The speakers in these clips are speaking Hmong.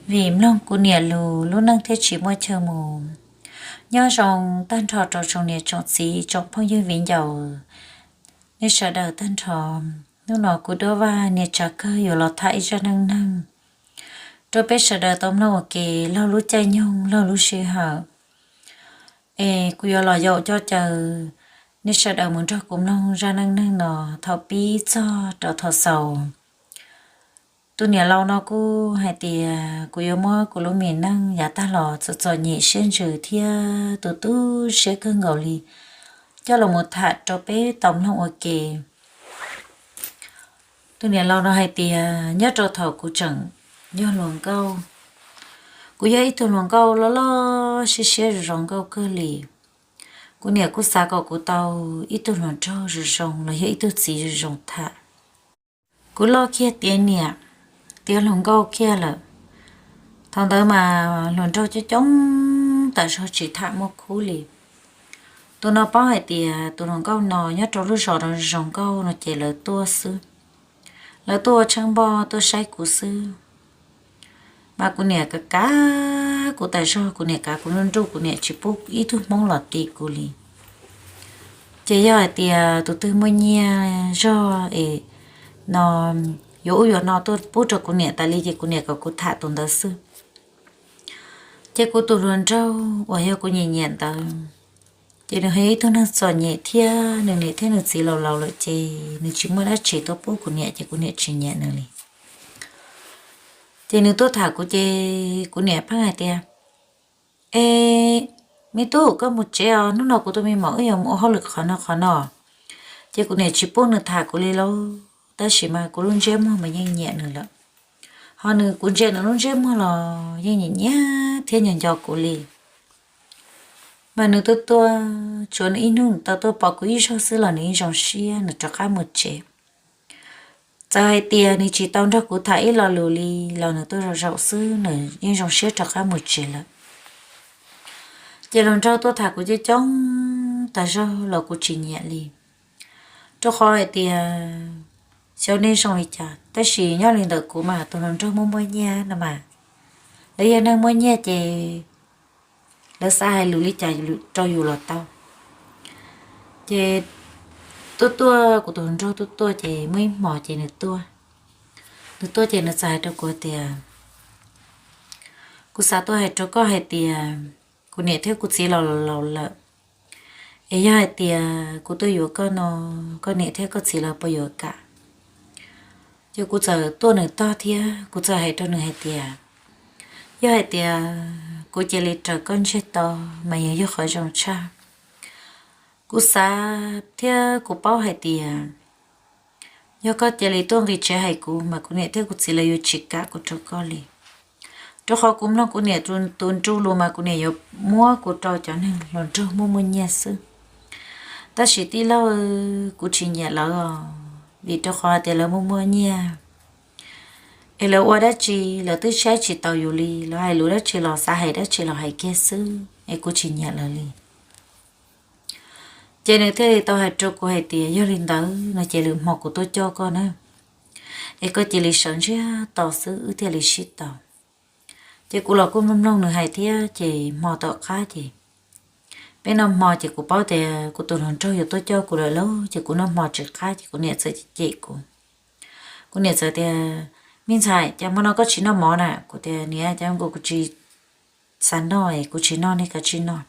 Vim mloog kuv niam lus lub neej thiaj tsis muaj chaw mus. Nyob zoo tag nrho rau tsoom niam tsoom txiv tsoom phooj ywg viv ncaus nej sawv daws tag nrho. Hnub no kuv Duab Vaj niam tsav kawg yuav los tham ib zaj neej neeg rau peb sawv daws tau mloog ua ke laug lub caij nyoog laug lub sij hawm. Es kuv yuav los yaum coj caw nej sawv daws mus nrog kuv mloog zaj neej neeg no thaum pib txog rau thaum xaus. Tus niam laus no kuj hais tias kuv yuav muab kuv lub me neej yav tag los txom txom nyem siab ntsws thiab tu tu siab kawg nkaus li coj los mus tham rau peb tau mloog ua ke. Tus niam laus no hais tias nyob rau thaum kuv tseem yog hluas nkauj, kuv yog ib tug hluas nkauj loj loj siab siab zoo zoo nkauj kawg li. Kuv niam kuj xav kom kuv tau ib tug hluas nraug zoo zoo los yog ib tug txiv zoo zoo tham. Kuv loj kiag tiav niam, tiav hluas nkauj kiag lawm. Thaum ntawd mas hluas nraug coob coob tas zog tsis tham muaj khub li. Tus no paub hais tias tus hluas nkauj no nyob rau lub zos zoo nkauj no ces lawv tuaj xwb. Lawv tuaj ua tsheej npog tuaj saib kuv xwb. Mas kuv niam kav kav kuv tas zog, kuv niam kav kuv nruj nruj, kuv niam tsis pub ib tug hmoob los ti kuv li. Ces yog hais tias tus twg muaj nyiaj zog es no yuav ub yuav no tuaj pub rau kuv niam tas li ces kuv niam kom kuv tham tus ntawd xwb. Ces kuv tus hluas nraug uas yog kuv nyiam nyiam ntawd, ces nws yog ib tug neeg txom nyem thiab nws niam thiab nws txiv laus laus lawm ces nws tsis muaj dab tsi tuaj pub kuv niam ces kuv niam tsis nyiam nws li. Ces nws tuaj tham kuv ces kuv niam pheej hais tias, E, me tub, koj mus tsev os, hnub no kuv tus me maum wb yuav mus ua hauj lwm qhov no qhov no. Ces kuv niam tsis pub nws tham kuv li lauj, tab sis mas kuv lub ntsiab muag mas yeej nyiam nws lawm. Ho nws, kuv ntsia nws lub ntsiab muag los yeej nyiam nyiam thiab nco nco kuv li. Mas nws tuaj tuaj, tsuav nws ib hnub nws tau tuaj pom kuv ib zaug xwb los nws yeej zoo siab, nws rov qab mus tsev. Txawm hais tias nws tsis tau nrog kuv tham ib lo lus li los nws tuaj zaum zaum xwb nws yeej zoo siab rov qab mus tsev lawm. Ces hluas nraug tuaj tham kuv coob coob tas zog los kuv tsis nyiam li, rau qhov hais tias xyov nej zoo li cas, tab sis nyob li ntawm kuv mas tus hluas nraug muaj muaj nyiaj no mas, lawv yog neeg muaj nyiaj ces lawv xav hais lus li cas rau yus los tau. Ces tuaj tuaj, kuv tus hluas nraug tuaj tuaj ces muaj ib hmos ces nws tuaj. Nws tuaj ces nws txawm hais rau kuv tias, Kuv xav tuaj hais rau koj hais tias kuv niam thiab kuv txiv los laus lawm, es yog hais tias kuv tuaj yuav koj no, koj niam thiab koj txiv lawv puas yuav kam? Ces kuv txawm tuaj nws tog thiab kuv txawm hais rau nws hais tias, Yog hais tias kuv cia li raws koj ntsiag to mas yeej yog qhov zoo tshaj. Kuv xav thiab kuv paub hais tias yog koj cia li tuaj nqis tsev hais kuv mas kuv niam thiab kuv txiv lawv yuav tsis kam kuv rau koj li. Rau qhov kuv mloog kuv niam tus nruj lus mas kuv niam yuav muab kuv rau cov neeg hluas nraug muaj muaj nyiaj xwb. Tab sis tij laug, kuv tsis nyiam lawv os, vim rau qhov tias lawv muaj muaj nyiaj, es lawv ua dab tsi lawv twb saib tsis taus yus li, lawv hais lus dab tsi los xav hais dab tsi los hais kiag xwb, es kuv tsis nyiam lawv li. Ces nws thiaj li tau hais rau kuv hais tias, Yog li ntawd no ces lwm hmo kuv tuaj coj koj na, es koj cia li sawv ntsiag to xwb wb thiaj li sib tau. Ces kuv los kuj mloog mloog nws hais thiab, ces hmo tom qab ces peb noj hmo ces kuv paub tias kuv tus hluas nraug yuav tuaj coj kuv lawm lauj, ces kuv noj hmo tsis qab ces kuv niam txawm cem kuv. Kuv niam txawm tias, Me ntxhais, cas hmo no koj tsis noj mov na? Kuv tias, Niam, cas kuv tsis xav noj es kuv tsis noj, nej kav tsij noj.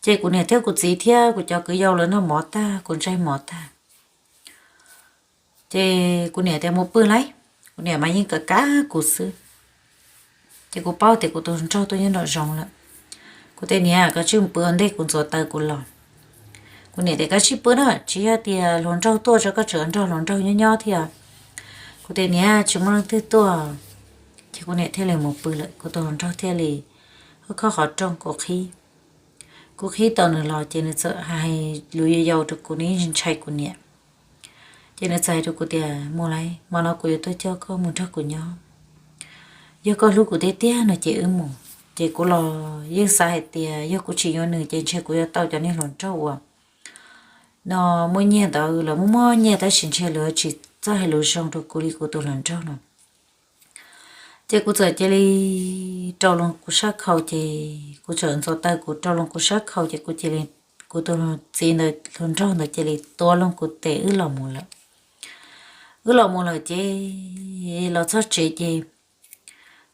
Ces kuv niam thiab kuv txiv thiab kuv cov kwv yau lawv noj mov tag, kuv ntsaig mov tag, ces kuv niam tias, Mus pw lauj. Kuv niam mas yeej kav kav kuv xwb. Ces kuv paub tias kuv tus hluas nraug tuaj nyob nraum zoov lawm. Kuv tias, Niam, kav tsij mus pw ua ntej kuv ntxuav taws kuv los. Kuv niam tias, Kav tsij pw na, tsis yog tias hluas nraug tuaj tso koj tseem nrog hluas nraug nyob nyob thiab. Kuv tias, Niam, tsis muaj leej twg tuaj. Ces kuv niam thiaj li mus pw lawm, kuv tus hluas nraug thiaj li khob qhov rooj kuv qhib. Kuv qhib tau nws los ces nws txawm hais lus yau yau rau kuv, nws yeej ntshai kuv niam. Ces nws txawm hais rau kuv tias, Mus lauj, hmo no kuv yuav tuaj coj koj mus nrog kuv nyob. Yog koj hlub kuv tiag tiag no ces wb mus. Ces kuv los yeej xav hais tias yog kuv tsis yuav nws ces ntshe kuv yuav tau cov niag hluas nraug uas no muaj nyiaj ntawd, lawv muaj muaj nyiaj tab sis ntshe lawv tsis txawj hais lus zoo rau kuv li kuv tus hluas nraug no. Ces kuv txawm cia li rau loo kuv sab khau, ces kuv txawm ntxuav taw kuv rau loo kuv sab khau, ces kuv cia li, kuv tus txiv ntawd hluas nraug ntawd cia li tua loo kuv tes wb los mus lawm. Wb los mus lawm ces los txog tsev ces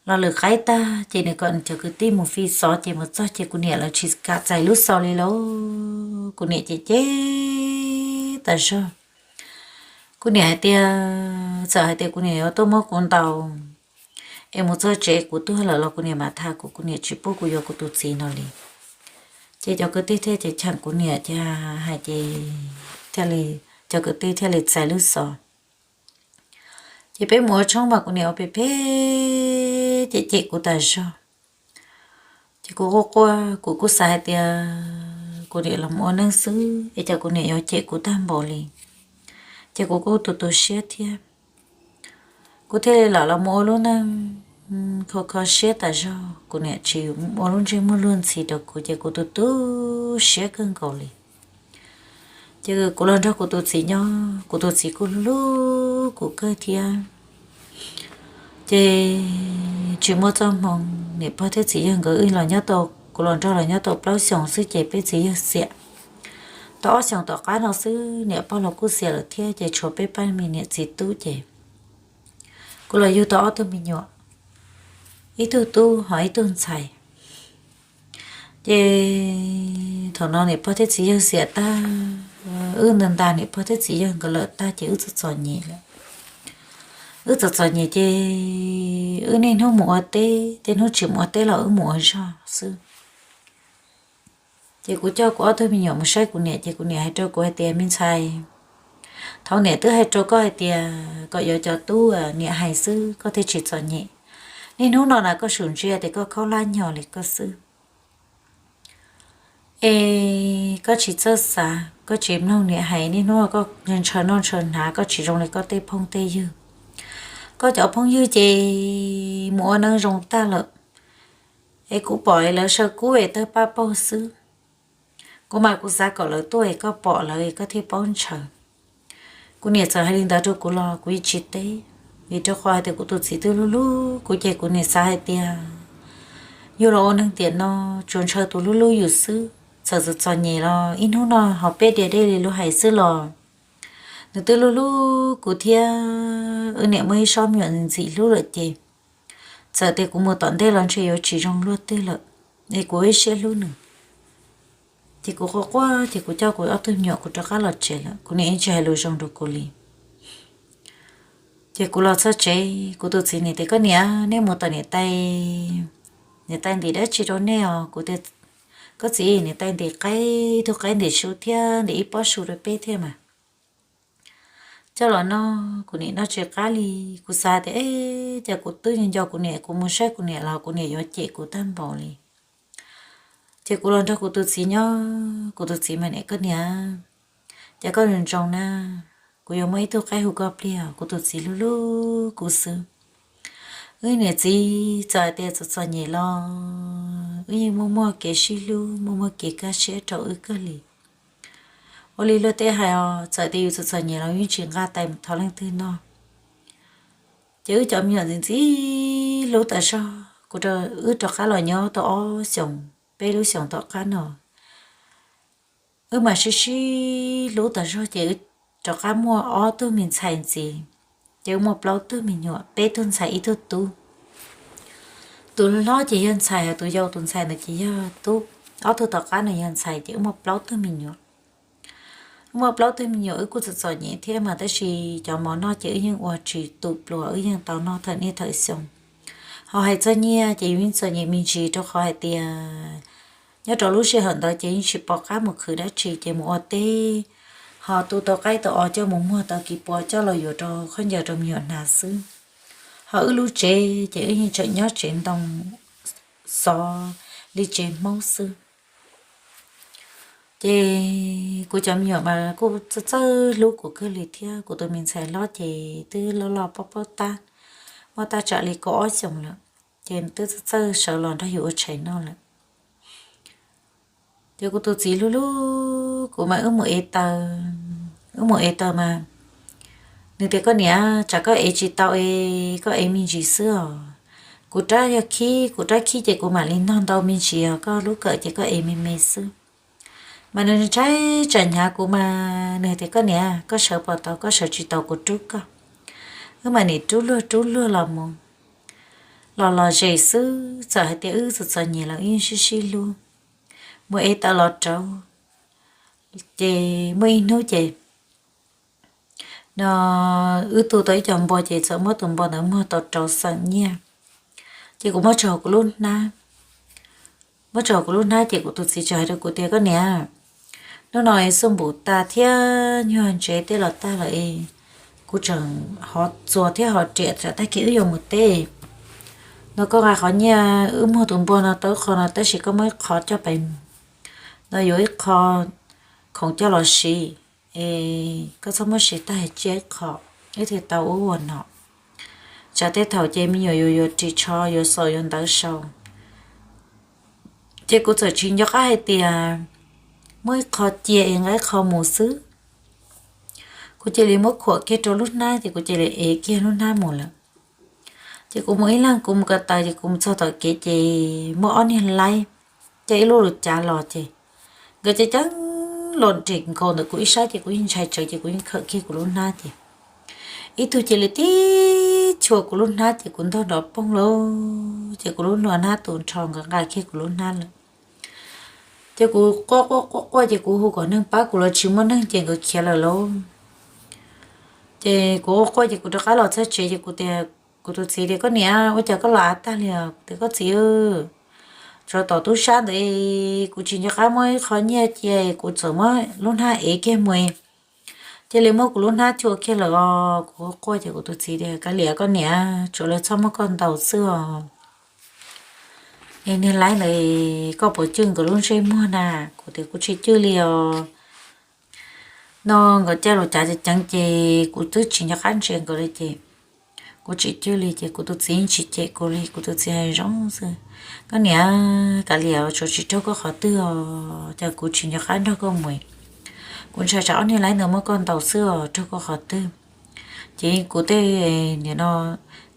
los lwm qaib tag ces nws kom nws cov kwv tij mus fi xov, ces mus txog ces kuv niam lawv tsis kam txais lub xov li lauj. Kuv niam ces cem tas zog. Kuv niam hais tias, txawm hais tias kuv niam yuav tuaj muab kuv ntaus es mus txog tsev kuv tuag lawm los kuv niam mam tham kuv, kuv niam tsis pub kuv yuav kuv tus txiv no li. Ces cov kwv tij thiaj ces cheem kuv niam ces hais ces thiaj li, cov kwv tij thiaj li txais lub xov. Ces peb mus ua tshoob mas kuv niam ua phem phem cem cem kuv tas zog. Ces kuv quaj quaj, kuv kuj xav hais tias kuv niam los mus ua neej xwb es cas kuv niam yuav cem kuv tag npaum li. Ces kuv kuj tu tu siab thiab. Kuv thiaj li lam los mus ua lub neej kho kho siab tas zog, kuv niam tsis ua lub ntsej muag luag ntxhi rau kuv ces kuv tu tu siab kawg nkaus li. Ces kuv los nrog kuv tus txiv nyob, kuv tus txiv kuj hlub hlub kuv kawg thiab. Ces tsis muaj txoj hmoo, niam pog thiab txiv yawg nkawd wb los nyob tau, kuv los nrog lawv nyob tau plaub xyoos xwb ces peb txiv yawg xiam. Tau ob xyoos tom qab no xwb niam pog los kuj xiam lawm thiab ces tshuav peb pab me niam txiv tub ces kuv los yug tau ob tug me nyuam, ib tug tub ho ib tug ntxhais. Ces thaum no niam pog thiab txiv yawg xiam tag, wb nta ntas niam pog thiab txiv yawg nkawd lawm tag ces wb txom txom nyem lawm. Wb txom txom nyem ces wb niaj hnub mus ua teb, tej hnub tsis mus ua teb los wb mus ua zog xwb. Ces kuv coj kuv ob tug me nyuam mus saib kuv niam ces kuv niam hais rau kuv hais tias, me ntxhais, thaum niam twb hais rau koj hais tias kom yuav cov tub niam hais xwb koj thiaj tsis txom nyem. Niaj hnub no na koj sim ntsia tias koj khaub hlab nyho li koj xwb. Es koj tsis txawj xav, koj tsis mloog niam hais, niaj hnub koj ntshaw noj ntshaw hnav, koj tsis zoo li koj tej phooj tej ywg. Koj cov phooj ywg ces mus ua neej zoo tag lawm, es kuv pom lawv saw kub es tawg paj paug xwb. Kuv mas kuv xav kom lawv tuaj es koj pom lawv es koj thiaj paub ntshaw. Kuv niam txawm hais li ntawd rau kuv los kuv yeej tsis teb, vim rau qhov hais tias kuv tus txiv twb hlub hlub kuv ces kuv niam xav hais tias yus los ua neeg tiam no tsuas ntshaw tus hlub hlub yus xwb, txawm txom txom nyem los ib hnub no ho peb dias dej li lub hais xwb los nws twb hlub hlub kuv thiab. Wb niam muaj ib sob me nyuam ntxim hlub lawm ces txawm tias kuv mus tom ntej los ntshe yuav tsis zoo luaj twg lawm, es kuv ib siab hlub nws. Ces kuv quaj quaj ces kuv coj kuv ob tug me nyuam kuv rov qab los tsev lawm, kuv niam yeej tsis hais lus zoo rau kuv li. Ces kuv los txog tsev, kuv tus txiv niam tias, koj niam, nej mus tom niam tais, niam tais ntim dab tsi rau nej os? Kuv tias, koj txiv, niam tais ntim qaib, ib tug qaib ntim su thiab ntim ib pob su rau peb thiab mas. Coj los noj, kuv niam noj tsis qab li. Kuv xav tias, e, cas kuv twb nco kuv niam, kuv mus saib kuv niam los kuv niam yuav cem kuv tag npaum li. Ces kuv los nrog kuv tus txiv nyob, kuv tus txiv mas niam, koj niam, cas koj ntsoo na, kuv yuav muab ib tug qaib hu koj pliag, kuv tus txiv hlub hlub kuv xwb. Wb niam txiv txawm tias txom txom nyem los wb yeej muaj muaj kev sib hlub, muaj muaj kev kaj siab rau wb kawg li. Ua li luag tej hais os, txawm tias yus txom txom nyem los yeej tsis nqa tais mus thov leej twg noj. Ces wb cov me nyuam ntxim ntxim hlub tas zog, kuv, wb rov qab los nyob tau ob xyoos peb lub xyoos tom qab no, wb mas sib sib hlub tas zog ces wb rov qab muaj ob tug me ntxhais ntxiv, ces wb muaj plaub tug me nyuam, peb tug ntxhais ib tug tub. Tus hlob ces yog ntxhais, tus yau tus ntxhais ntawd ces yog tub. Ob tug tom qab no yog ntxhais ces wb muaj plaub tug me nyuam. Wb muaj plaub tug me nyuam wb kuj txom txom nyem thiab mas tab sis cov mov noj ces wb yeej ua tsis tu pluas, wb yeej tau noj thawm niaj thawm xyoo. Ho hais txog nyiaj ces yus yeej txom nyem me ntsis rau qhov hais tias nyob rau lub sij hawm ntawd ces yeej tsis pom qab mus khwv dab tsi ces mus ua teb, ho tu tau qaib tau os coj mus muag tau kis puas coj los yuav rau khaub ncaws rau me nyuam hnav xwb. Ho wb lub tsev ces wb yeej tseem nyob tsev ntoo xov li tsev Hmoob xwb. Ces kuv cov me nyuam mas kuj txawj txawj hlub kuv kawg li thiab. Kuv tus me ntxhais hlob ces twb loj loj paub paub tab, muaj tab tsam li kaum ob xyoos lawm, ces twb txawj txawj sawv los nrog yus ua tshais noj lawm. Ces kuv tus txiv hlub hlub kuv mas wb mus ev taws, wb mus ev taws mas nws tias, koj niam, tsam koj ev tsis tau es koj ev me ntsis xwb os. Kuv rab yog khib, kuv rab khib ces kuv mam li noj ntau me ntsis, koj lub kawm ces koj ev me me xwb. Mas nws ntshai tsam hnyav kuv mas nws tias, koj niam, koj sawv pom tau, koj sawv tsis tau kuv rub koj. Wb mam nim rub luag rub luag los mus, los los zem xwb, txawm hais tias wb txom txom nyem los wb yeej sib sib hlub. Mus ev taws los rauv, ces muaj ib hnub ces no wb tu tau ib co npua ces txawm muab tus npua ntawd muag tau rau xeem nyiaj. Ces kuv muab tso hauv kuv lub hnab, muab tso hauv kuv lub hnab ces kuv tus txiv tseem hais rau kuv tias, koj niam, hnub no xuj npum tas thiab nyuag ntsev tej los tag lawm es kuv tseem hov txuas thiab hov riam tsam tag kis wb yuav mus teb no, koj nqa qhov nyiaj wb muag tus npua no tau ib qho no tab sis koj muab ib qho coj pem mus no, yuav ib qho khoom coj los siv, es koj txhob muab siv tag, tsiaj ib qho, wb thiaj tau ua ua no. Tsam tej thaum ces me nyuam yuav yuav ris tsho, yuav xaus yuav ntawv sau. Ces kuv txawm tsis nco qab hais tias muab ib qho cia es nqa ib qho mus xwb. Kuv cia li muab khuam kiag rau lub hnab ces kuv cia li ev kiag lub hnab mus lawm. Ces kuv mus ib leeg, kuv mus ko taw ces kuv mus txog tom kev ces muaj ob niag laib caij ib lub lus cav los ces nkawd ceev ceev los nres nkaus ntawm kuv ib sab ces kuv yeej ntshai tsawv ces kuv yeej khawm kiag kuv lub hnab ces ib tug cia li tib chua kuv lub hnab ces kuv ntog nrov poog lauj, ces kuv lub hnab tu nrho, nkawd nqa kiag kuv lub hnab lawm. Ces kuv quaj quaj quaj quaj ces kuv hu kom neeg pab kuv los tsis muaj neeg ces nkawd khiav lawm lauj. Ces kuv quaj quaj ces kuv rov qab los txog tsev ces kuv tias, kuv tus txiv tias, koj niam, ua cas koj los av tag li os? Kuv tias, koj txiv, tsov tom tub sab ntawd, kuv tsis nco qab muab ib qho nyiaj cia, kuv txawm muab lub hnab ev kiag mus, cia li muab kuv lub hnab chua kiag lawm os. Kuv quaj ces kuv tus txiv tias, kav liam koj niam, tsuav lawv txhob muab koj ntaus xwb os. Es niag laib ntawd, koj puas cwj nkawd lub ntsej muag na? Kuv tias, kuv tsis cwj li os. No nkawd caij lus cav ceev ceev ces kuv twb tsis nco qab ntsia nkawd li ces kuv tsis cwj li ces kuv tus txiv yeej tsis cem kuv li, kuv tus txiv hais zoo xwb, koj niam, kav liam, tsuav tsis raug koj qhov twg os, cas kuv tsis nco qab nrog koj mus. Kuv ntshai tsam ob niag laib ntawd muab koj ntaus xwb os, raug koj qhov twg. Ces kuv tej niam no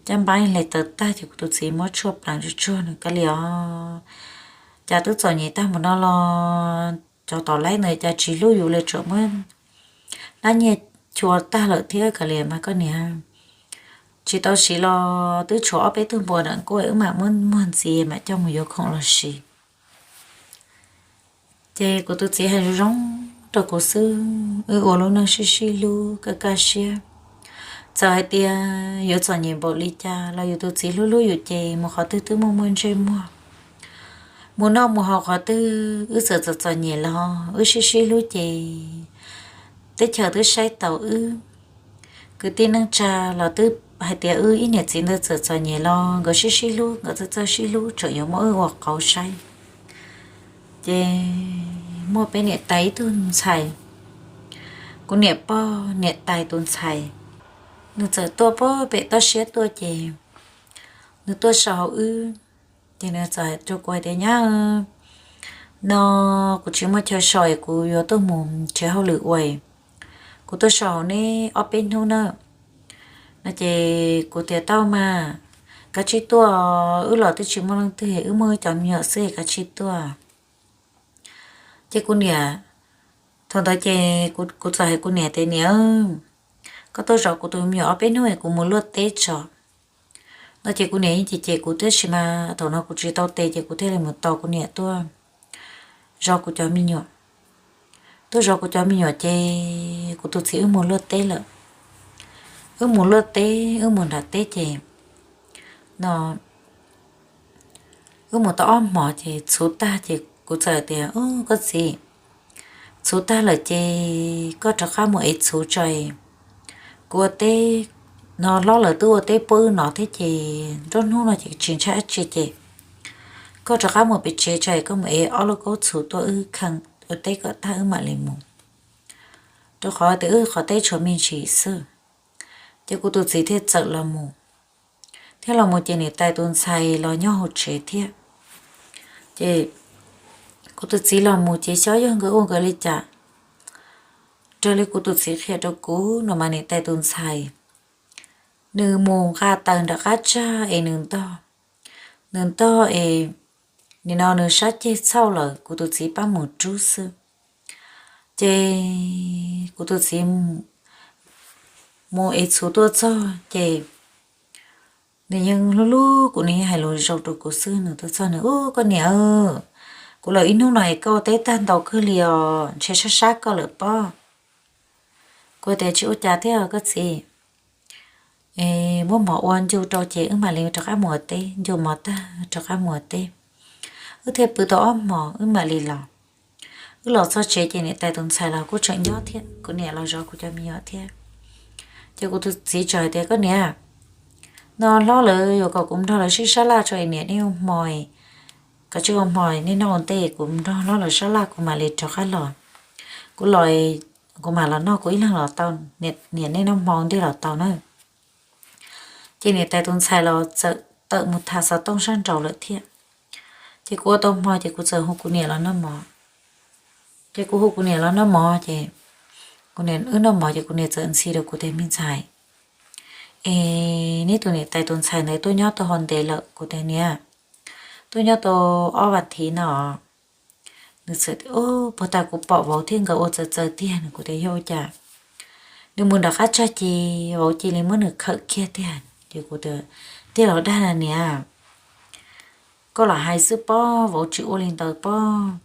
caj npab hle tawm tag ces kuv tus txiv muab tshuaj pleev tsuag tsuag no, kav liam os, cas twb txom nyem tag mus no los cov tom laib ntawd cas tsis hlub yus li, tsuas muab hnab nyiaj chua tag lawm thiab, kav liam mas koj niam, tsis tau siv los twb tshuav ob peb tug npua nram nkuaj, wb mam muab muag ntxiv mam coj mus yuav khoom los siv. Ces kuv tus txiv hais zoo zoo rau kuv xwb, wb ua lub neej sib sib hlub kaj kaj siab. Txawm hais tias yuav txom nyem npaum li cas los yus tus txiv hlub hlub yus ces mus qhov twg twb muaj muaj ntsej muag. Mus noj mus haus qhov twg wb txawm txom txom nyem los wb sib sib hlub ces teb chaws twb saib taus wb. Kwv tij neej tsa los twb hais tias wb ib niam txiv ntawd txawm txom nyem los nkawd sib sib hlub, nkawd txawj txawj sib hlub, tseem yuav muab wb ua qauv saib. Ces muaj peb niam tais ib tug ntxhais, kuv niam pog niam tais tus ntxhais, nws txawm tuaj pem toj siab tuaj ces nws tuaj so hauv wb. Ces nws txawm hais rau kuv hais tias, nyab, no kuv tsis muaj chaw so es kuv yuav tuaj mus nrhiav hauj lwm ua, kuv tuaj so hauv neb ob peb hnub na. No ces kuv tias, tau mas, kav tsij tuaj, wb los twb tsis muaj leej twg, wb muaj wb cov me nyuam xwb, kav tsij tuaj. Ces kuv niam, thaum ntawd ces kuv txawm hais kuv niam tias, niam, koj tuaj zov kuv tus me nyuam ob peb hnub es kuv mus luaj teb tso. No ces kuv niam yeej cem cem kuv, tiam sis mas thaum no kuv tsis tau tes ces kuv thiaj li mus tos kuv niam tuaj zov kuv cov me nyuam. Tuaj zov kuv cov me nyuam ces kuv tus txiv wb mus luaj teb lawm. Wb mus luaj teb, wb mus nram teb ces no wb mus tau ob hmos ces txhuv tag ces kuv txawm tias, koj txiv, txhuv tag lawm ces koj rov qab mus ev txhuv tso. Kuv ua teb no, hlob lawv twb ua teb puab wb no thiab ces nruab hnub no ces tsis ntshai dab tsi ces koj rov qab mus pem tsev tso, koj mus ev ob lub kaub txhuv tuaj wb kheej ua teb kom tag wb mam li mus, rau qhov tias wb qhov teb tshuav me ntsis xwb. Ces kuv tus txiv thiaj txawm los mus, thiab los mus ces niam tais tus ntxhais los nyob hauv tsev thiab. Ces kuv tus txiv los mus ces xyov yog nkawd ua nkawd li cas, raws li kuv tus txiv qhia rau kuv no mas niam tais tus ntxhais nws mus nqa taws nram qab tsag es nws ntog, nws ntog es nim no nws sab ceg txhauj lawm, kuv tus txiv pab mus rub xwb. Ces kuv tus txiv mus es txhuv tuaj txog ces nws yeej hlub hlub kuv, nws yeej hais lus zoo rau kuv xwb. Nws tuaj txog nws, Ub, koj niam, kuv los ib hnub no es koj ua teb tag ntau kawg li os, ntshe sab sab koj lawm pob. Kuv tias, Tsis ua cas thiab koj txiv, muab mov ua ncu rau ces wb mam li rov qab mus ua teb, ncu mov tag rov qab mus ua teb. Wb thiaj pw tau ob hmos wb mam li los. Wb los txog tsev ces niam tais tus ntxhais los kuj tseem nyob thiab, kuv niam los zov kuv cov me nyuam thiab. Ces kuv tus txiv txawm hais tias, Koj niam, no hlob lawv yuav kom kuv nrog lawv sib sab laj tso es niam nej ua hmo, kom tsij ua hmo nej noj ua ntej, kuv nrog hlob lawv sab laj kuv mam li rov qab los. Kuv los, kuv mam los noj kuv ib leeg los tau, niam nej noj hmo ntej los tau na. Ces niam tais tus ntxhais los txawm tawm mus tham xov tooj sab nraud lawm thiab. Ces kuv ua tau hmo ces kuv txawm hu kuv niam los noj mov. Ces kuv hu kuv niam los noj mov ces kuv niam wb noj mov ces kuv niam txawm ntxhi rau kuv tias, Me ntxhais, es neb tus niam tais tus ntxhais ntawd tuaj nyob tau ho ntev lawm? Kuv tias, Niam, tuaj nyob tau ob vas thiv no. Nws txawm tias, Puag ta kuv pom vauv thiab nkawd ua txawv txawv tiag. Kuv tias, Yog ua cas? Nws mus nram qab tsag ces vauv cia li muab nws khawm kiag tiag. Ces kuv tias, Tiag los dag na niam, koj lam hais xwb pob, vauv tsis ua li ntawd pob,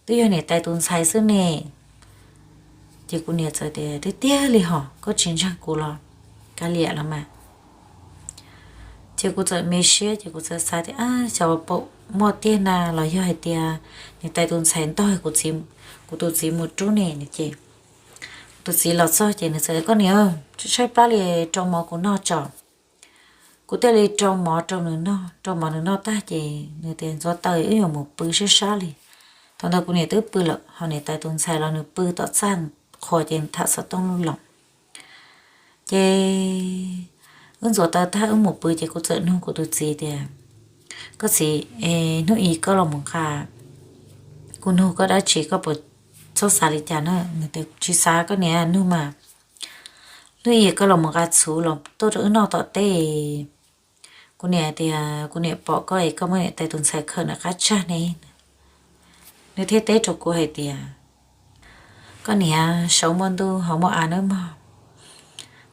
twb yog niam tais tus ntxhais xwb ne. Ces kuv niam txawm tias, Tiag tiag li hos, koj tsis ntseeg kuv los kav liam los mas. Ces kuv txawm me siab ces kuv txawm xav tias, Xyov puas muaj tiag na, los yog hais tias niam tais tus ntxhais ntog kuv tus txiv mus rub ne. Ces kuv tus txiv los txog ces nws txawm tias, Koj niam, tshaib plab li, rau mov kuv noj tso. Kuv thiaj li rau mov rau nws noj. Rau mov nws noj tag ces nws tias, Ntxuav taws, wb yuav mus pw sab sab li. Thaum ntawd kuv niam twb pw lawm, ho niam tais tus ntxhais los nws pw tom txaj qhua ces tham xov tooj lub los. Ces wb ntxuav taws tag wb mus pw ces kuv txawm nug kuv tus txiv tias, Koj txiv, hnub i koj los mus nqa, kuv nug koj dab tsi koj puas txhob xav li cas na? Nws tias, Tsis xav koj niam, nug mas. Hnub i koj los mus nqa txhuv los tuaj rau wb noj tom teb. Kuv niam tias kuv niam pom koj es koj muab niam tais tus ntxhais khawm nram qab tsag ne. Nws thiaj teb rau kuv hais tias, Koj niam, saum muaj ntuj hauv muaj av nawb mog.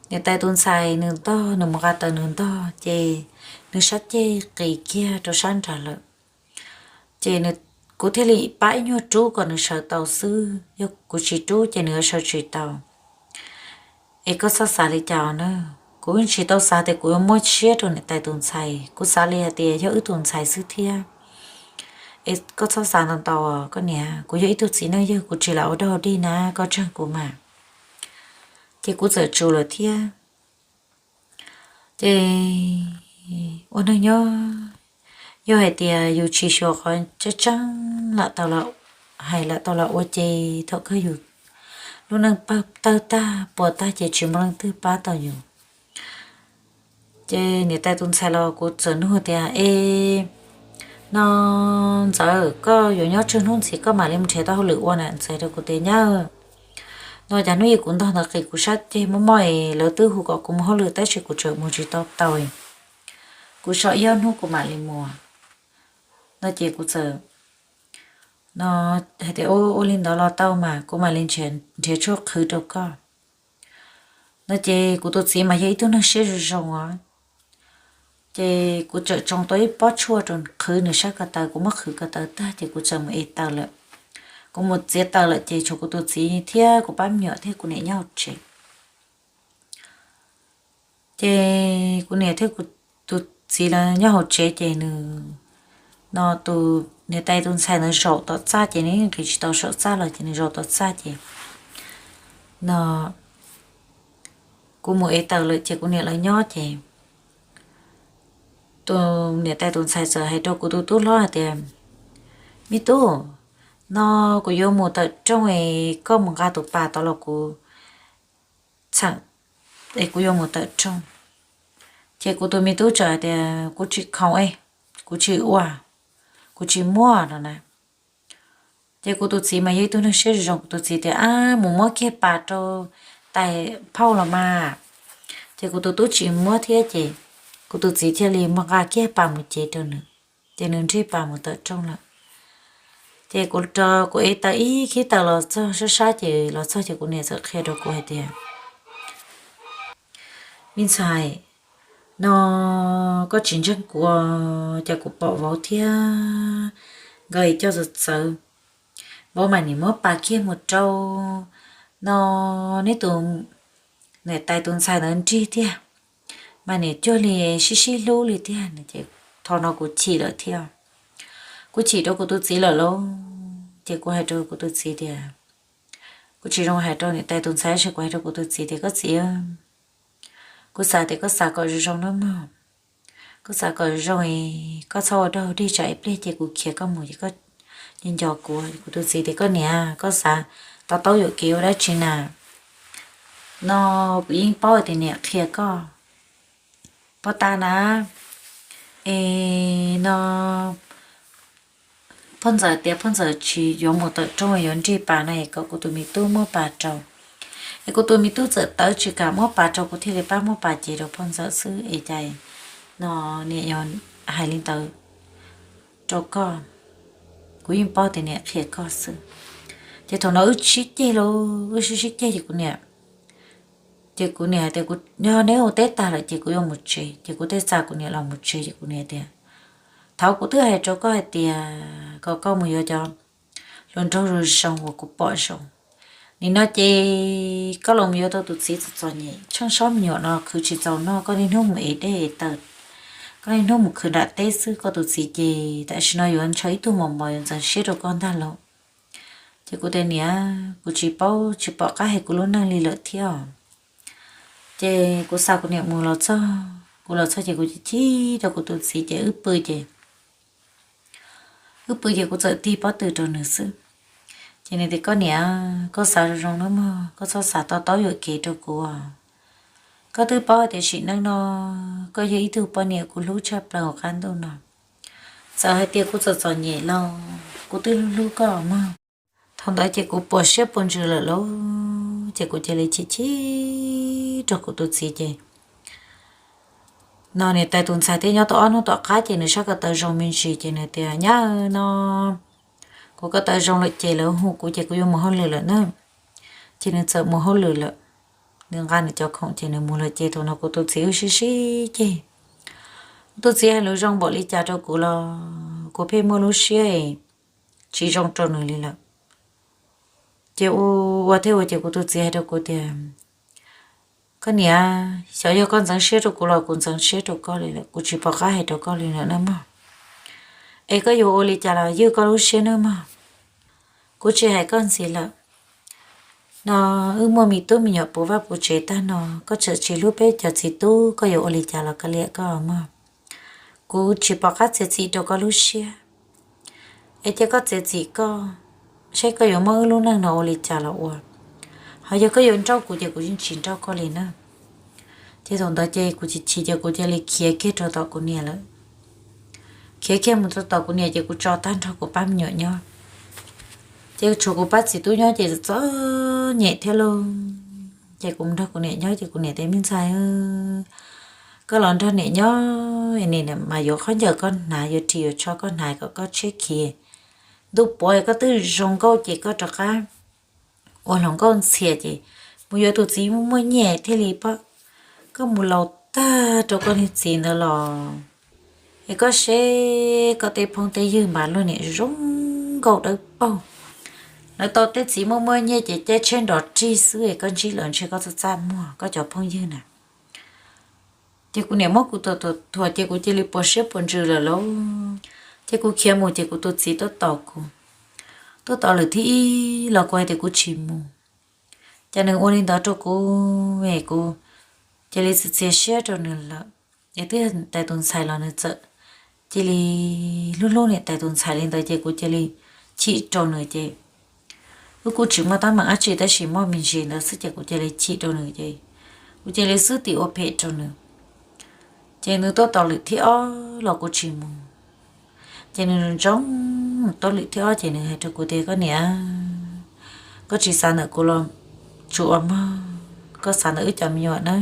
Niam tais tus ntxhais nws ntog, nws mus nqa taws nws ntog ces nws sab ceg qis kiag rau sab nrad lawm. Ces kuv thiaj li pab ib nyuag rub kom nws sawv tau xwb, yog kuv tsis rub ces nws yuav sawv tsis tau. Es koj txhob xav li cas na. Kuv yeej tsis tau xav tias kuv yuav muab siab rau niam tais tus ntxhais, kuv xav li hais tias yog wb tus ntxhais xwb thiab. Es koj txhob xav ntau ntau, koj niam, kuv yog ib tug txiv neej yawg, kuv tsis lam ua dog dig na, koj tsheej kuv mas. Ces kuv txawm tsum lawm thiab. Ces ua neeg nyob, yog hais tias yus tsis xyuas qhov tseeb tseeb lam tau, hais lam tau los ua ces thaum kawg yus lub neej pawg tawg tag puas tag ces tsis muaj leej twg pab tau yus. Ces niam tais tus ntxhais los kuv txawm nug tias, E, no Ntxawm, koj yuav nyob tsawg hnub ntxiv koj mam li mus nrhiav tau hauj lwm ua na? Ntxawm rau kuv tias, Nyab, no cas hnub ib kuv ntog ntawd qis kuv sab ceg mob mob es lawv twb hu kom kuv mus hauj lwm tab sis kuv tseem mus tsis tau tau. Kuv so ib ob hnub kuv mam li mus. No ces kuv txawm, no, hais tias, Ua li ntawd los tau mas, kuv mam li nrhiav tshuaj qhwv rau koj. No ces kuv tus txiv mas yog ib tug neeg siab zoo zoo os. Ces kuv txawm tsoo tau ib pob tshuaj rau qhwv nws sab ko taw, kuv muab qhwv ko taw tag ces kuv txawm mus ev taws lawm. Kuv mus txiav taws lawm ces tshuav kuv tus txiv thiab kuv pab me nyuam thiab kuv niam nyob hauv tsev. Ces kuv niam thiab kuv tus txiv lawv nyob hauv tsev ces nws, no tus niam tais tus ntxhais ntawd zaum tom txaj ces nws yeej nqis tsis tau saum txaj los ces nws zaum tom txaj ces, no, kuv mus ev taws lawm ces kuv niam lawv nyob ces tus niam tais tus ntxhais txawm hais rau kuv tus tub hlob hais tias, Me tub, no kuv yuav mus tawm rooj es koj mus nqa tus pas tod los kuv txheem es kuv yuav mus tawm rooj. Ces kuv tus me tub txawm hais tias, Kuv tsis khoom es, kuv tsis ua, kuv tsis muab no na. Ces kuv tus txiv mas yog ib tug neeg siab zoo, kuv tus txiv tias, Ab, mus muab kiag pas rau tais phauj los mas. Ces kuv tus tub tsis muab thiab ces kuv tus txiv thiaj li muab nqa kiag pas mus cev rau nws. Ces nws nrig pas mus tawm rooj lawm. Ces kuv rau kuv ev taws ib khib taws los txog sab sab ces los txog ces kuv niam txawm qhia rau kuv hais tias, Me ntxhais, no koj tsis ntseeg kuv, ces kuv pom vauv thiab nkawd coj txawv txawv, vauv mas nim muab pas kiag mus rau no neb tus niam tais tus ntxhais ntawd nrig tiag, mas nim cuag li sib sib hlub li tiag. Thaum no kuv chim lawm thiab, kuv chim rau kuv tus txiv lawm lauj. Ces kuv hais rau kuv tus txiv tias, kuv tsis zoo hais rau niam tais tus ntxhais, kuv hais rau kuv tus txiv tias, Koj txiv, kuv xav tias koj xav kom zoo zoo nawb mog. Koj xav kom zoo es koj txhob ua dog dig tsam ib pliag ces kuv khiav koj mus ces koj nco nco kuv. Kuv tus txiv tias, Koj niam, koj xav to taub yuam kev ua dab tsi na? No kuv yeej paub tias niam qhia koj poj ta na. Es no poj ntxawm tias poj ntxawm tsis yuav mus tawm rooj, yuav nrig pas no es kom kuv tus me tub muab pas rau. Es kuv tus me tub txawm tawv tsis kam muab pas rau, kuv thiaj li pab muab pas cev rau poj ntxawm xwb es cas no niam yuav hais li ntawd rau koj. Kuv yeej paub tias niam qhia koj xwb. Ces thaum no wb sib ceg lauj, wb sib sib ceg ces kuv niam, ces kuv niam hais tias, Yog neb ua teb tag lawm ces kuv yuav mus tsev. Ces kuv thiaj xa kuv niam los mus tsev. Ces kuv niam tias, Thaud kuv twb hais rau koj hais tias kom koj mus yuav cov hluas nraug zoo zoo uas kuv pom zoo. Nim no ces koj los mus yuav tau tus txiv txom txom nyem, tsheej sob me nyuam no khwv tsis txaus noj, koj niaj hnub mus ev dej ev taws, koj niaj hnub mus khwv nram teb xwb. Koj tus txiv ces tam sim no yuav ntshaw ib tug mos mos yuav ntxeev siab rau koj ntag lauj. Ces kuv tias, Niam, kuv tsis paub tsis pom qab hais kuv lub neej li lawm thiab. Ces kuv xa kuv niam mus los txog, kuv los txog ces kuv chim chim rau kuv tus txiv ces wb pw ces, wb pw ces kuv txawm tig pob tw rau nws xwb. Ces nws tias, Koj niam, koj xav zoo zoo nawb mog, koj txhob xav to taub yuam kev rau kuv. Koj twb paub hais tias sim neej no koj yog ib tug poj niam kuv hlub tshaj plaws hauv qab ntuj no. Txawm hais tias kuv txom txom nyem los kuv twb hlub hlub koj mog. Thaum ntawd ces kuv puas siab puas ntsws lawm lauj, ces kuv cia li chim chim rau kuv tus txiv ces no niam tais tus ntxhais thiaj nyob tau ob hnub tom qab ces nws sab ko taw zoo me ntsis ces nws tias, Nyab no, kuv ko taw zoo lawm ces lawv hu kuv ces kuv yuav mus hauj lwm lawm na. Ces nws txawm mus hauj lwm lawm, nws nqa nws cov khoom ces nws mus lawm ces thaum no kuv tus txiv wb sib sib ceg. Kuv tus txiv hais lus zoo npaum li cas rau kuv los kuv pheej muaj lub siab tsis zoo rau nws li lawm. Ces ua thiab ua ces kuv tus txiv hais rau kuv tias, Koj niam, xyov yog koj ntxeev siab rau kuv los kuv ntxeev siab rau koj li lawm, kuv tsis pom qab hais rau koj li lawm nawb mog. Es koj yuav ua li cas los ywj koj lub siab nawb mog. Kuv tsis hais koj ntxiv lawm. No wb muaj me tub me nyuam puv vaj puv tsev tag no, koj tseem tsis hlub peb cov txiv tub, koj yuav ua li cas los kav liam koj mog. Kuv tsis pom qab txiav txim rau koj lub siab. Es cia koj txiav txim koj, saib koj yuav muab wb lub neej no ua li cas los ua. Ho yog koj yuav nrauj kuv ces kuv yeej tsis nrauj koj li na. Ces thaum ntawd ces kuv chim chim ces kuv cia li khiav kiag rau tom kuv niam lawm. Khiav kiag mus rau tom kuv niam ces kuv tso tag nrho kuv pab me nyuam nyob. Ces tshuav kuv pab txiv tub nyob ces txom nyem thiab lauj. Ces kuv mus nrog kuv niam nyob ces kuv niam tias, Me ntxhais, koj los nrog niam nyob, niam mas yuav khaub ncaws koj hnav, yuav ris yuav tsho koj hnav kom koj tshiab khiav. Ntuj puav koj twb zoo nkauj ces koj rov qab ua hluas nkauj ntxhias ces mus yuav tus txiv muaj muaj nyiaj thiaj li pab koj mus laus tag rau koj niag txiv ntawd los. Es koj seb koj tej phooj tej ywg mas luag niam zoo nkauj dawb paug, lawv tau tej txiv muaj muaj nyiaj ces caij tsheb nrov rig xwb es koj ntsib lawv ntshe koj txaj txaj muag koj cov phooj ywg na. Ces kuv niam muab kuv thuam thuam ces kuv cia li puas siab puas ntsws lawm lauj. Ces kuv khiav mus ces kuv tus txiv tuaj tos kuv, tuaj tos lwm thib ib los kuv hais tias kuv tsis mus. Ces nws ua li ntawd rau kuv es kuv cia li txiav txiav siab rau nws lawm. Es twb yog tais tus ntxhais los nws txawm cia li hlub hlub niam tais tus ntxhais li ntawd ces kuv cia li chim rau nws ces wb kuj tsis muaj teeb meem dab tsi tab sis muaj me ntsis ntawd xwb ces kuv cia li chim rau nws ces kuv cia li xwb tim ua phem rau nws. Ces nws tuaj tos lwm thib ob los kuv tsis mus. Ces nws ntsoov tuaj lwm thib ob ces nws hais rau kuv tias, Koj niam, koj tsis xav ntawm kuv los tsuas ua mog, koj xav ntawm wb cov me nyuam na.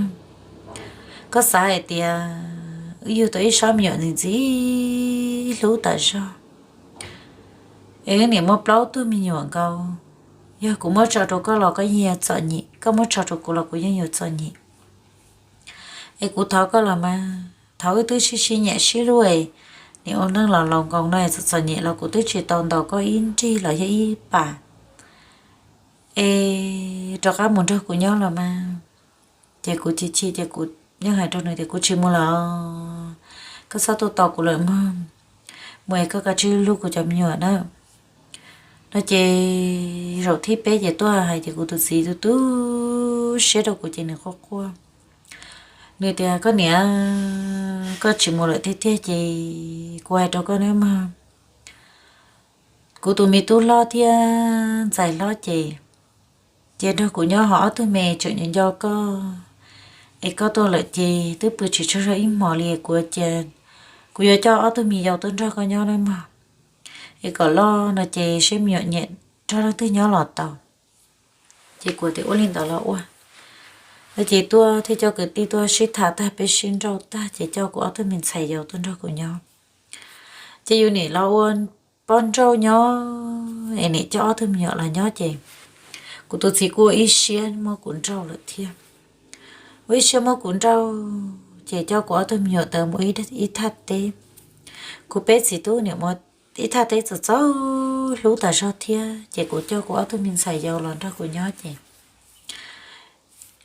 Koj xav hais tias wb yug tau ib sob me nyuam ntxim ntxim hlub tas zog. Es wb niam muaj plaub tug me nyuam nkaus, yog kuv muab tso rau koj los koj yeej yuav txom nyem, koj muab tso rau kuv los kuv yeej yuav txom nyem. Es kuv thov koj los mas, thov wb twb sib sib nyiam sib hlub, niam ua neej los laus nkoos no txom txom nyem los kuv twb tsis tau ntaus koj ib nrig los yog ib pas. Es rov qab mus nrog kuv nyob los mas. Ces kuv chim chim ces kuv yeej hais rau nws tias kuv tsis mus lawm, koj txhob tuaj tos kuv lawm mog, mus es koj kav tsij hlub kuv cov me nyuam na. No ces zaum thib peb ces tuaj hais tias kuv tus txiv tu tu siab rau kuv ces nws quaj quaj. Nws tias koj niam, koj tsis mus lawm tiag tiag ces kuv hais rau koj nawb mog, kuv tus me tub hlob thiab ntxhais hlob ces, ces nrog kuv nyob ho ob tug me tseem nco nco koj, es koj tuaj lawm ces twb pw tsis tsaug zog ib hmos li, kuv cia, kuv yuav coj ob tug me yau tuaj nrog koj nyob nawb mog, es kom loj no ces seb me nyuam nyiam nrog leej twg nyob los tau. Ces kuv tias ua li ntawd los ua. No ces tuaj thiaj coj kwv tij tuaj sib tham tag, peb sib nrauj tag ces coj kuv ob tug me ntxhais yau tuaj nrog kuv nyob. Ces yus niam los ua poj nrauj nyob es niam coj ob tug me nyuam los nyob ces kuv tus txiv kuj ua ib siab muab kuv nrauj lawm thiab. Ua ib siab muab kuv nrauj ces coj kuv ob tug me nyuam tawm mus ib thaj teb. Kuv peb txiv tub niam mus ib thaj teb txom txom hlub tas zog thiab ces kuv coj kuv ob tug me ntxhais yau los nrog kuv nyob ces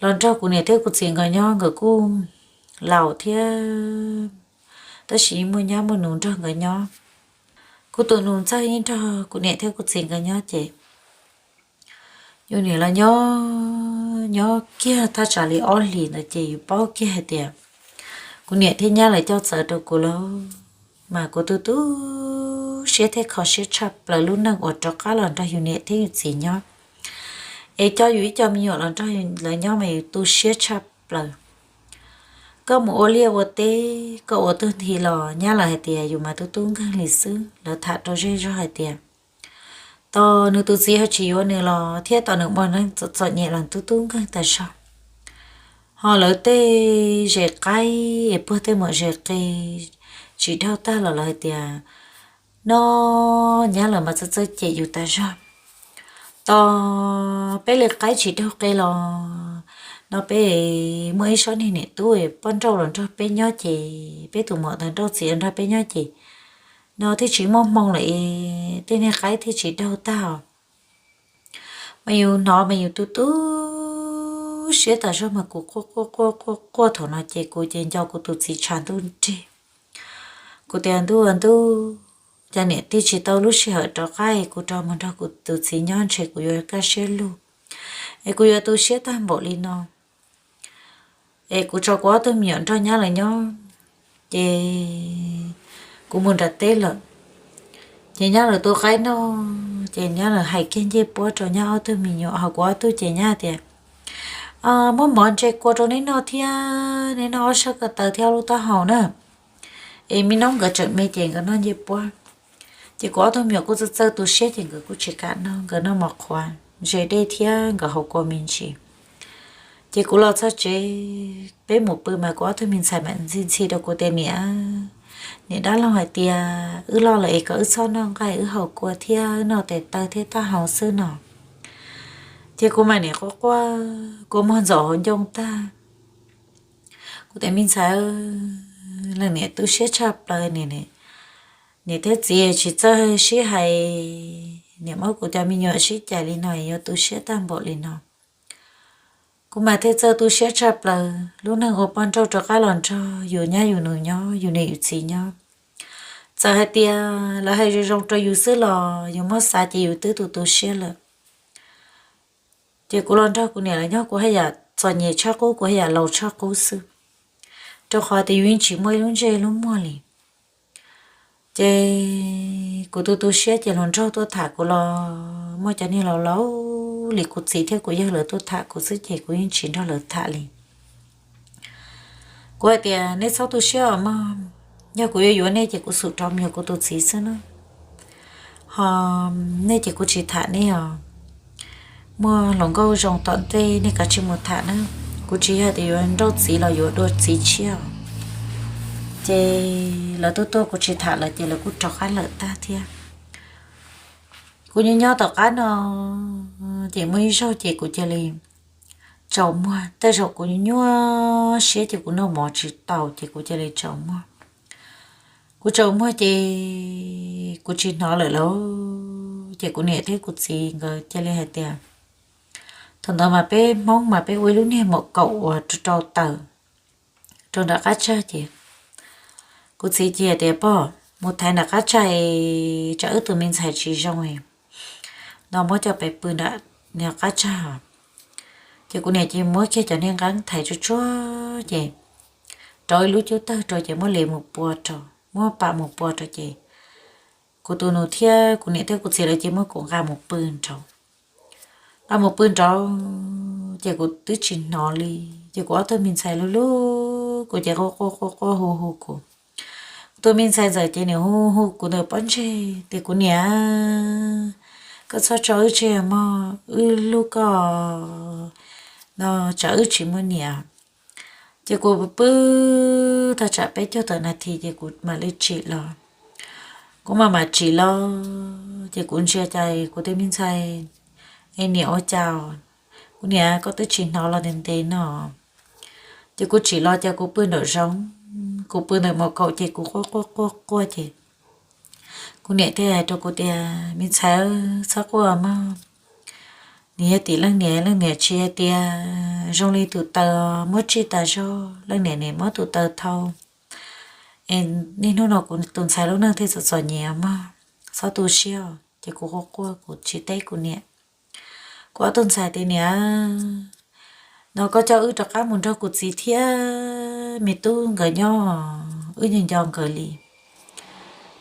los nrog kuv niam thiab kuv txiv nkawd nyob, nkawd kuj laus thiab, tab sis muaj nyab muaj nus nrog nkawd nyob. Kuv tus nus ntxawg yeej nrog kuv niam thiab kuv txiv nkawd nyob ces yus niam los nyob, nyob kiag thaj tsam li ob hlis ntawd ces yus paub kiag hais tias kuv niam thiab nyab lawv coj txawv rau kuv lawm. Mas kuv tu tu siab thiab kho siab tshaj plaws lub neej uas rov qab los nrog yus niam thiab yus txiv nyob, es coj yus ib co me nyuam los nrog lawv nyob mas yus tu siab tshaj plaws. Koj mus ua liaj ua teb, koj ua tug nthi los nyab lawv hais tias yus mas tu tub nkeeg li xwb, lawv tham rau zej zog hais tias tos nws tus txiv ho tsis yuav nws los thiab tos nws ua neej txom txom nyem los tu tub nkeeg tas zog. Ho lawv tej zes qaib es puag tej maum zes qe tsis daug tag los lawv hais tias no nyab lawv mas txawj txawj cem yus tas zog. Tos peb li qaib tsis daug qe los no peb muaj ib sab niag niam tub poj nrauj los nrog peb nyob ces peb tus muam ntawd nrauj txiv los nrog peb nyob ces no thiaj tsis muaj hmoo lawm es tej niag qaib thiaj tsis daug tag os. Mas yus hnov mas yus tu tu siab tas zog mas kuv quaj quaj quaj quaj quaj thaum no ces kuv ces nco kuv tus txiv tshav ntuj nrig. Kuv tias ntuj ntuj, cas niam tij tsis tau lub sij hawm rov qab es kuv rov mus nrog kuv tus txiv nyob ntshe kuv yuav kaj siab lug, es kuv yuav tu siab tag npaum li no. Es kuv tso kuv ob tug me nyuam nrog nyab lawv nyob, ces kuv mus nram teb lawm. Ces nyab lawv tu qaib noj, ces nyab lawv hais kiag ncej puab rau nyab ob tug me nyuam, ho kuv ob tug ces nyab tias muab mov ntse kua rau neb noj thiab, neb noj ob sab ko taw thiab ob lub taub hau na. Es me noob nkawd tseem me ces nkawd noj ncej puab. Ces kuv ob tug me nyuam kuj txawj txawj tu siab ces nkawd kuj tsis kam noj, nkawd noj mov qhuav, ze dej thiab nkawd haus kua me ntsis. Ces kuv los txog tsev, peb mus pw mas kuv ob tug me ntxhais mam ntxhi ntxhi rau kuv tias niam, niam dab laug hais tias wb loj lawm es kom wb txhob noj nqaij, wb haus kua thiab wb noj tes taw thiab taub hau xwb no. Ces kuv mam niam quaj quaj, kua muag ntxaum hauv ncoo tag. Kuv tias me ntxhais, leej niam tu siab tshaj plaws, niam thiab txiv tsis txawj sib hais, niam muab kuv cov me nyuam sib cais li no yuav tu siab tag npaum li no. Kuv mas thiaj txawj tu siab tshaj plaws, lub neej ua poj nrauj rov qab los nrog yus nyab yus nus nyob, yus niam yus txiv nyob. Txawm hais tias lawv hais zoo zoo rau yus xwb los yus muab xav ces yus twb tu tu siab lawm. Ces kuv los nrog kuv niam lawv nyob kuv haj yam txom nyem tshaj qub, kuv haj yam laus tshaj qub xwb, rau qhov tias yus yeej tsis muaj ib lub ntsej lub muag li. Ces kuv tu tu siab ces hluas nraug tuaj tham kuv los muaj cov niag laus laus li kuv txiv thiab kuv yawg lawv tuaj tham kuv xwb ces kuv yeej tsis nrog lawv tham li. Kuv hais tias nej txhob tu siab os mog, yog kuv yuav yuav nej ces kuv xub rov mus yuav kuv tus txiv xwb na. Ho nej ces kuv tsis tham nej os. Muaj hluas nkauj zoo tom ntej nej kav tsij mus tham na. Kuv tsis yog tias yuav nrauj txiv los yuav dua txiv tshiab os. Ces lawv tuaj tuaj kuv tsis tham lawm ces lawv kuj rov qab lawm tag thiab. Kuv nyob nyob tom qab no ces muaj ib zaug ces kuv cia li tsaus muag, tej zaum kuv nyuaj siab ces kuv noj mov tsis tau ces kuv cia li tsaus muag. Kuv tsaus muag ces kuv tsis hnov lawm lauj. Ces kuv niam thiab kuv txiv nkawd cia li hais tias, thaum ntawd mas peb Hmoob mas peb ua ib lub niag maum kaum uas rau taws rau nram qab tsag ces kuv txiv cia tias, pog, mus thaiv nram qab tsag es tsam wb tus me ntxhais tsis zoo no muab coj pem pw nram qab tsag. Ces kuv niam cia muab kiag cov niag nqeeb thaiv tsuag tsuag ces rau ib lub cub tawg rau ces muab li mus pua rau, muab pam mus pua rau ces kuv tus nus thiab kuv niam thiab kuv txiv lawv cia muab kuv nqa mus pw nraud. Nqa mus pw nraud ces kuv twb tsis hnov li. Ces kuv ob tug me ntxhais lub lub kuv ces quaj quaj quaj quaj hu hu kuv. Kuv tus me ntxhais ntxawm ces nws hu hu kuv ntawm pob ntseg tias, kuv niam, koj txhob tso wb tseg mog, wb hlub koj no, tsam wb tsis muaj niam. Ces kuv pw tau tsam peb caug tawm nas this ces kuv mam li tsim los. Kuv mam mam tsim los ces kuv ntsia cas kuv tus me ntxhais, e, niam ua cas, kuv niam, koj twb tsis hnov los ntev ntev no. Ces kuv tsim los ces kuv pw nraum zoov, kuv pw ntawm maum kaum ces kuv quaj quaj quaj quaj ces kuv niam thiaj hais rau kuv tias, me ntxhais, txhob quaj mog, nws yog tim leej niam, leej niam tsis hais tias zoo li tus taws muab tsij tas zog, leej niam nim muab tus taws thau. Es niaj hnub no kuv tus ntxhais lub neej thiaj txom txom nyem mog, txhob tu siab. Ces kuv quaj quaj kuv tsis teb kuv niam. Kuv ob tug ntxhais tias, niam, no koj coj wb rov qab mus nrog kuv txiv thiab me tub nkawd nyob, wb nco nco nkawd li.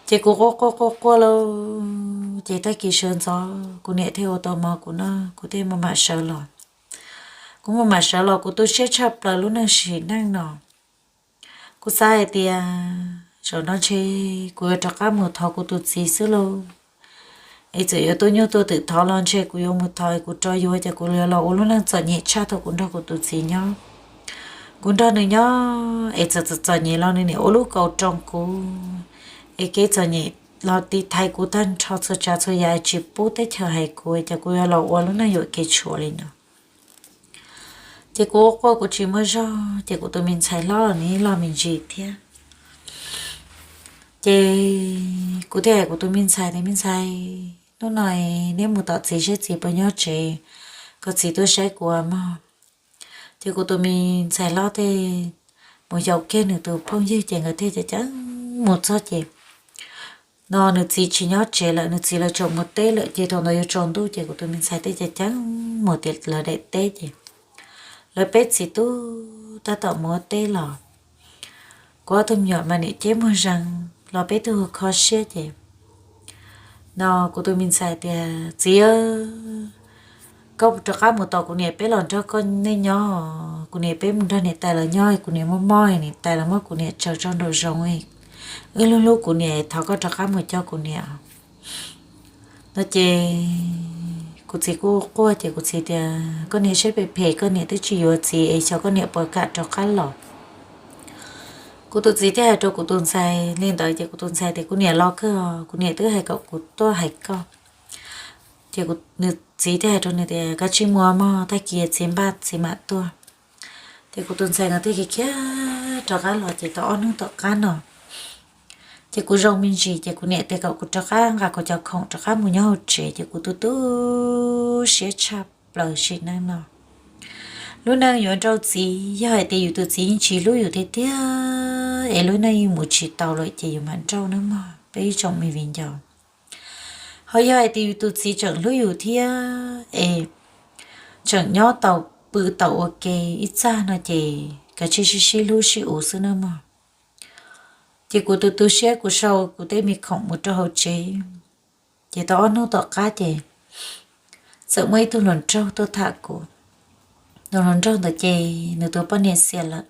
Ces kuv quaj quaj quaj quaj lauj, ces tag kis sawv ntxov kuv niam thiaj ua tau mov kuv noj, kuv thiaj maj mam sawv los. Kuv maj mam sawv los kuv tu siab tshaj plaws lub neej sim neej no. Kuv xav hais tias zaum no ntshe kuv yuav rov qab mus thov kuv tus txiv xwb lauj. Es txawm yuav tuaj nyuj tuaj twm thov los ntshe kuv yuav mus thov es kuv rov yuav ces kuv yuav los ua lub neej txom nyem tshaj thaum kuv nrog kuv tus txiv nyob. Kuv nrog nws nyob es txawm txom txom nyem los nws nim ua lub kaus roos kuv, es kev txom nyem los tiv thaiv kuv tag nrho txhua tsav txhua yam es tsis pub teb chaws hais kuv ces kuv yuav los ua lub neej yuam kev tshuav li no. Ces kuv ua quaj kuv tsis muaj zog ces kuv tus me ntxhais hlob los nws loj me ntsis thiab. Ces kuv thiaj hais kuv tus me ntxhais tias, me ntxhais, hnub no neb mus tom txiv seb txiv puas nyob tsev, kom txiv tuaj saib kuv mog. Ces kuv tus me ntxhais hlob thiaj mus xyaum kiag nws tus phooj ywg ces nkawd thiaj cam ceeb mus txog ces no nws txiv tsis nyob tsev lawm, nws txiv lawv tsaum mus teb lawm ces thaum ntawd yuav tsaus ntuj ces kuv tus me ntxhais thiaj cam ceeb mus tias lawv daim teb ces lawv peb txiv tub tab tom mus ua teb los. Kuv ob tug me nyuam mas niam ceb muag zees los peb tug kho siab ces no kuv tus me ntxhais tias, txiv, koj rov qab mus tos kuv niam peb los nrog koj nej nyob, kuv niam peb mus nrog niam tais lawv nyob, kuv niam mob mob niam tais lawv muab kuv niam tsaws tso nraum zoov, wb hlub hlub kuv niam, thov koj rov qab mus coj kuv niam no ces kuv txiv kuj quaj ces kuv txiv tias, koj niam siab phem phem, koj niam twb tsis yuav txiv es xyov koj niam puas kam rov qab los. Kuv tus txiv thiaj hais rau kuv tus ntxhais li ntawd ces kuv tus ntxhais tias, kuv niam los kawg, kuv niam twb hais kom kuv tuaj hais koj. Ces nws txiv thiaj hais rau nws tias, koj tsis mus mog, tag kis txiv npaj txiv mam tuaj. Ces kuv tus ntxhais nkawd thiaj khiav khiav rov qab los ces tau ob hnub tom qab no ces kuv zoo me ntsis ces kuv niam tias kom kuv rov qab nqa kuv cov khoom rov qab mus nyob hauv tsev ces kuv tu tu siab tshaj plaws sim neej no. Lub neej yuav nrauj txiv, yog hais tias yus tus txiv yeej tsis hlub yus tiag tiag es lub neej yeej mus tsis tau lawm ces yus mam nrauj nawb mog peb ib tsoom me viv ncaus. Ho yog hais tias yus tus txiv tseem hlub yus thiab es tseem nyob tau pw tau ua ke ib txaj no ces kav tsij sib sib hlub sib uv xwb nawb mog. Ces kuv tu tu siab kuv sau kuv tej me khoom mus rau hauv tsev. Ces tau ob hnub tom qab ces txawm muaj ib tug hluas nraug tuaj tham kuv. Tus hluas nraug ntawd ces nws tus poj niam xiam lawm.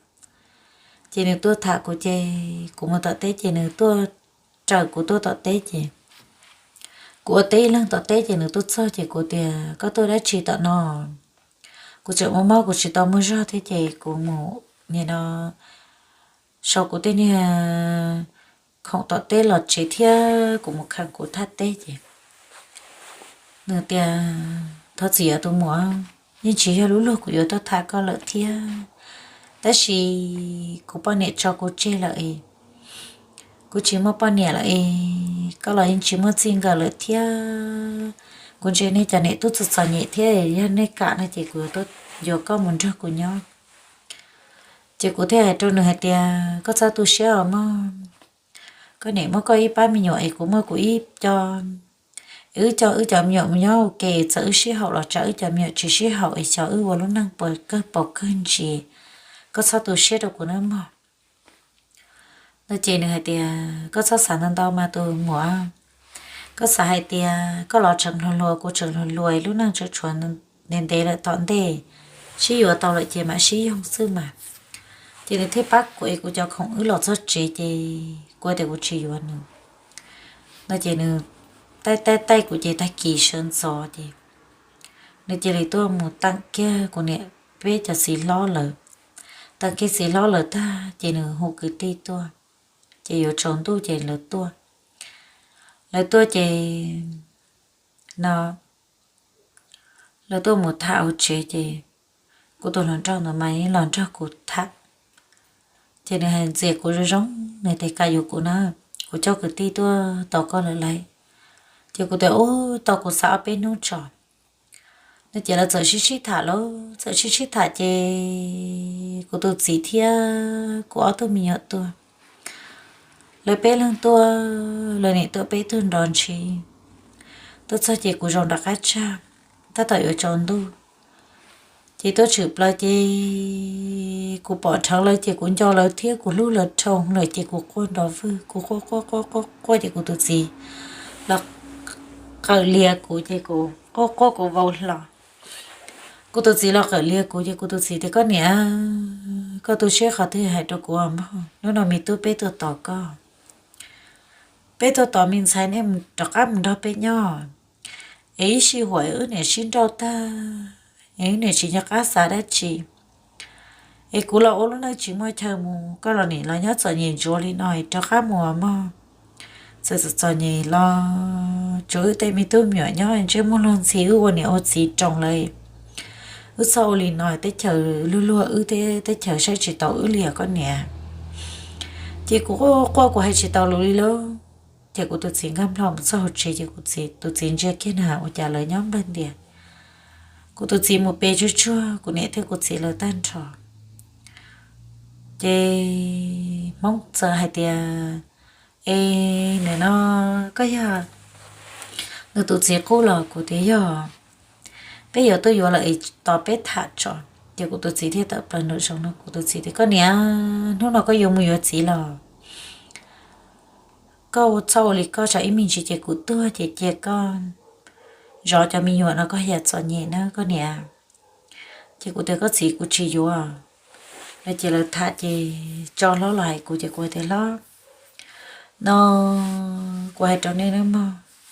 Ces nws tuaj tham kuv ces kuv mus tom teb ces nws tuaj raws kuv tuaj tom teb ces kuv ua teb ib leeg tom teb ces nws tuaj txog ces kuv tias, koj tuaj dab tsi tom no? Kuv tseem mob mob kuv tsis tau muaj zog thiab ces kuv mus nim no sau kuv tej niag khoom tom teb los tsev thiab kuv mus khaws kuv thaj teb ces nws tias, Thov txim os tus muam, yeej tsis yog lub luag kuv yuav tuaj tham koj lawm thiab, tab sis kuv poj niam tso kuv tseg lawm es kuv tsis muaj poj niam lawm es koj los yeej tsis muaj txij nkawm lawm thiab. Kuv ntsia nej cov niam tub txom txom nyem thiab, yog nej kam no ces kuv yuav tuaj yuav koj mus nrog kuv nyob. Ces kuv thiaj hais rau nws hais tias, Koj txhob tu siab os mog. Koj niam muaj koj ib pab me nyuam es kuv muaj kuv ib co. Wb coj wb cov me nyuam mus nyob ua ke, txawm wb sib haum los tsam wb cov me nyuam tsis sib haum es xyov wb ua lub neej puas kawg paus kawg ntsis. Koj txhob tu siab rau kuv nawb mog. No ces nws hais tias, Koj txhob xav ntau ntau mas tus muam. Koj xav hais tias koj los tseem hluas hluas, kuv tseem hluas hluas, lub neej tseem tshuav ntev ntev lawm, tom ntej sib yuav tau lawm ces mam sib yoog xwb mas. Ces nws thiaj pab kuv es kuv cov khoom wb los txog tsev ces kuv tias kuv tsis yuav nws. No ces nws taij taij taij kuv ces tag kis sawv ntxov ces nws cia li tuaj mus teem kiag kuv niam peb cov txiv hlob lawm. Teem kiag txiv hlob lawm tag ces nws hu kwv tij tuaj, ces yuav tsaus ntuj ces lawv tuaj. Lawv tuaj ces no lawv tuaj mus tham hauv tsev ces kuv tus hluas nraug ntawd mas yeej los nrog kuv tham. Ces nws hais ntxias kuv zoo zoo, nws tias, Kam yuav kuv na, kuv coj kwv tij tuaj tos koj lawm lauj. Ces kuv tias, Ub, tos kuv xav ob peb hnub tso. No ces lawv txawm sib sib tham lauj, txawm sib sib tham ces kuv tus txiv thiab kuv ob tug me nyuam tuaj. Lawv peb leeg tuaj, lawv niam tuaj peb tug nrov ntshis. Tuaj txog ces kuv zaum nram qab tsag, tab tom yuav tsaus ntuj. Ces tuaj tshwm plaws ces kuv pom dheev lawv ces kuv nco lawv thiab kuv hlub lawv dhau lawm ces kuv quaj nrov vwg, kuv quaj quaj quaj quaj quaj ces kuv tus txiv los qawm lias kuv ces kuv quaj quaj kuv vau hlo. Kuv tus txiv los qawm lias kuv ces kuv tus txiv tias, Koj niam, koj tu siab qhov twg hais rau kuv mog, hnub no me tub peb tuaj tos koj. Peb tuaj tos me ntxhais nej rov qab mus nrog peb nyob, es ib sij huam wb niam sib nrauj tag, es wb niam tsis nco qab xav dab tsi, es kuv los ua lub neej tsis muaj chaw mus, koj los nim los nyob txom nyem ntsuav li no es rov qab mus mog. Txawm txom nyem los tsuav wb tej me tub me nyuam nyob, ntsej muag luag ntxhi, wb ua niam ua txiv roos lawm. Wb txhob ua li no, teb chaws luag luag wb, teb chaws saib tsis taus wb li os koj niam. Ces kuv quaj quaj kuv hais tsis tau lus li lauj. Ces kuv tus txiv nkag nplo mus txog hauv tsev ces kuv tus txiv ntsia kiag na ua cas lawv nyob nplawg ntias. Kuv tus txiv mus pe tsuag tsuag kuv niam thiab kuv txiv lawv tag nrho. Ces Hmoob txawm hais tias, Es nim no koj yog nws tus txiv qub los? Kuv tias yog, peb yuav tuaj yuav lawm es tos peb tham tso. Ces kuv tus txiv thiaj tawm plaws nraum zoov no, kuv tus txiv tias, Koj niam, hnub no koj yuav mus yuav txiv los? Koj txhob ua li koj, tsam ib me ntsis ces kuv tuag ces cia koj zov cov me nyuam no koj yam txom nyem na koj niam. Ces kuv tias, Koj txiv, kuv tsis yuav. Lawv ces lawv tham ces tso hlob los hais kuv ces kuv hais tias, Hlob, no kuv hais rau nej nawb mog,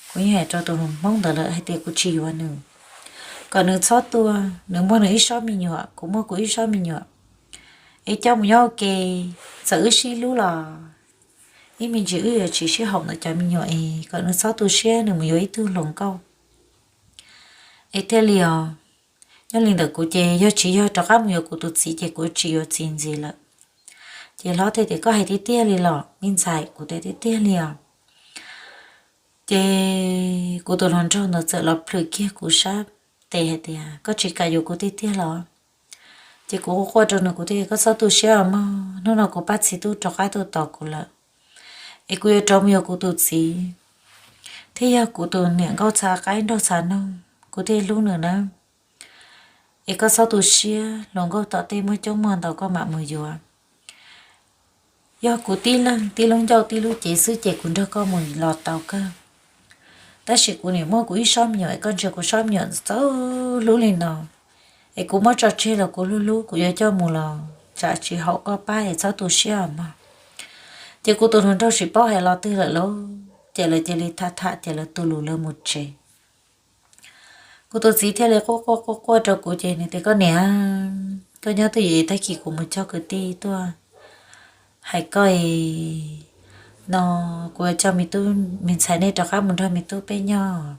kuv yeej hais rau tus Hmoob ntawd lawm hais tias kuv tsis yuav nws, kom nws txhob tuaj, nws muaj nws ib sob me nyuam, kuv muaj kuv ib sob me nyuam, es coj mus nyob ua ke, txawm wb sib hlub los ib me ntsis wb yuav tsis sib haum ntawm cov me nyuam es kom nws txhob tu siab, nws mus yuav ib tug hluas nkauj es thiaj li os. Nyob li ntawm kuv ces yog tsis yog rov qab mus yuav kuv tus txiv ces kuv tsis yuav txiv ntxiv lawm. Ces hlob thiaj tias, Koj hais tiag tiag li los me ntxhais? Kuv tias, Tiag tiag li os. Ces kuv tus hluas nraug ntawd txawm los plhws kiag kuv sab tes hais tias, Koj tsis kam yuav kuv tiag tiag los? Ces kuv quaj quaj rau nws, kuv thiaj, Koj txhob tu siab os mog, hnub no kuv pab txiv tub rov qab tuaj tos kuv lawm, es kuv yuav rov mus yuav kuv tus txiv, thiab yog kuv tus niam nkauj txha qaib nraug txha noog, kuv thiaj hlub nws na. Es koj txhob tu siab, hluas nkauj tom tej muaj coob muaj ntau koj mam mus yuav. Yog kuv tib leeg tib lub ncauj tib lub cev xwb ces kuv nrog koj mus los tau kawg. Tab sis kuv nim muaj kuv ib sob me nyuam, es koj ntsia kuv sob me nyuam txawv hlub li no, es kuv muab tso tseg los kuv hlub hlub, kuv yuav coj mus los tsam tsis haum koj pab, es txhob tu siab os mog. Ces kuv tus hluas nraug tsis paub hais lo twg lawm lauj, ces lawv cia li tham tham ces lawv tu lus lawv mus tsev. Kuv tus txiv thiaj li quaj quaj quaj quaj rau kuv ces nws tias, Koj niam, koj nyob twj ywm, tag kis kuv mus coj kwv tij tuaj hais koj no, kuv coj me tub me ntxhais nej rov qab mus nrog me tub peb nyob.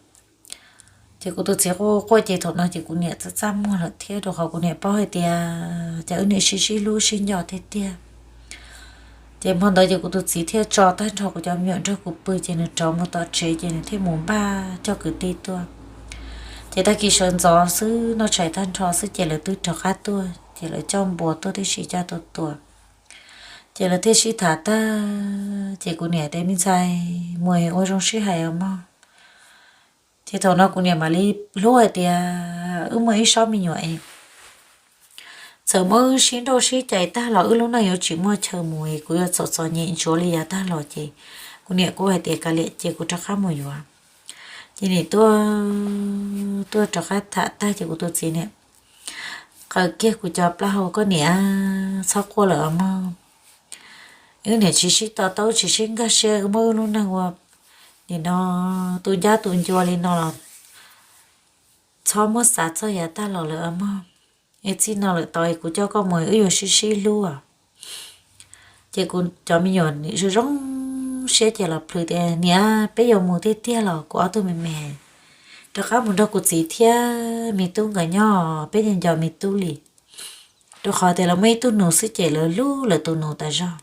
Ces kuv tus txiv quaj quaj ces thaum no ces kuv niam txaj txaj muag lawm thiab, rau qhov kuv niam paub hais tias ces wb niam sib sib hlub sib nco tiag tiag. Ces hmo ntawd ces kuv tus txiv thiaj tso tag nrho kuv cov me nyuam nrog kuv pw ces nws rov mus tom tsev ces nws thiaj mus npaj coj kwv tij tuaj. Ces tag kis sawv ntxov xwb noj tshais tag nrho xwb ces lawv twb rov qab tuaj ces lawv coj npua tuaj tib si coj tuaj tua. Ces lawv thiaj sib tham tag ces kuv niam tias me ntxhais, mus ua zoo sib hais os mog. Ces thaum no kuv niam mam li hlub hais tias wb muaj ib sob me nyuam es txawm muab wb sib nrauj sib cais tag los wb lub neej yuav tsis muaj chaw mus es kuv yuav txom txom nyem ntsuav li yav tag los ces kuv niam kuj hais tias kav liam ces kuv rov qab mus yuav. Ces niam tuaj tuaj rov qab tham tag ces kuv tus txiv niam qaws kiag kuv cov plaub hau, koj niam txhob quaj lawm os mog. Wb niam tsis sib to taub tsis sib nkag siab, wb muab wb lub neej ua nim no tu ncab tu ncua li no los txhob muab xav txog yav tag los lawm os mog. Es txij no lawm tod kuv coj koj mus wb yuav sib sib hlub. Ces kuv cov me nyuam zoo zoo siab ces los plhws tias niam peb yuav mus tiag tiag los kuv ob tug me me rov qab mus nrog kuv txiv thiab me tub nkawd nyob, peb nco nco me tub li. Rau qhov tias lawv muaj ib tug nus xwb ces lawv hlub lawv tus nus tas zog.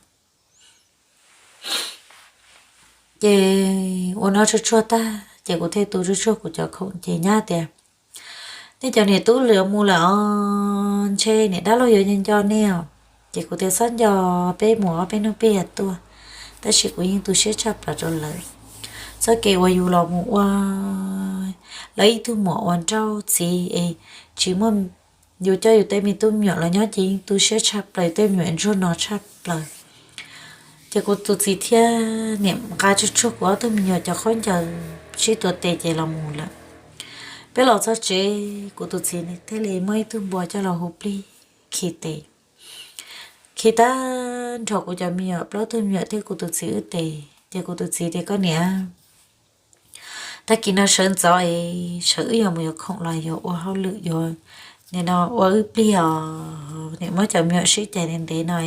Ces ua noj tshuaj tshuaj tag ces kuv thiaj tu tshuaj tshuaj kuv cov khoom ces nyab tias nej cov niam tub lawv mus lawm os, ntshe niam dab laug yuav nco nco nej os. Ces kuv tias txhob nco, peb mus ob peb hnub peb yuav tuaj. Tab sis kuv yeej tu siab tshaj plaws rau lawv. Txoj kev uas yus los mus ua lawv ib tug muam ua nrauj txiv es tsis muaj yus coj yus tej me tub me nyuam los nyob ces yeej tu siab tshaj plaws, tej me nyuam ntsuag no tshaj plaws. Ces kuv tus txiv thiab niam nqa tshuaj tshuaj kuv ob tug me nyuam cov khaub ncaws sib tuav tes ces los mus lawm. Peb los txog tsev kuv tus txiv thiaj li muab ib tug npua coj los hu plig khi tes, khi tag nrho kuv cov me nyuam plaub tug me nyuam thiab kuv tus txiv wb tes. Ces kuv tus txiv tias koj niam, tag kis no sawv ntxov es sawv wb yuav mus yuav khoom los yuav ua hauj lwm yuav nim no ua wb plig os, nim muab cov me nyuam sib cais ntev ntev no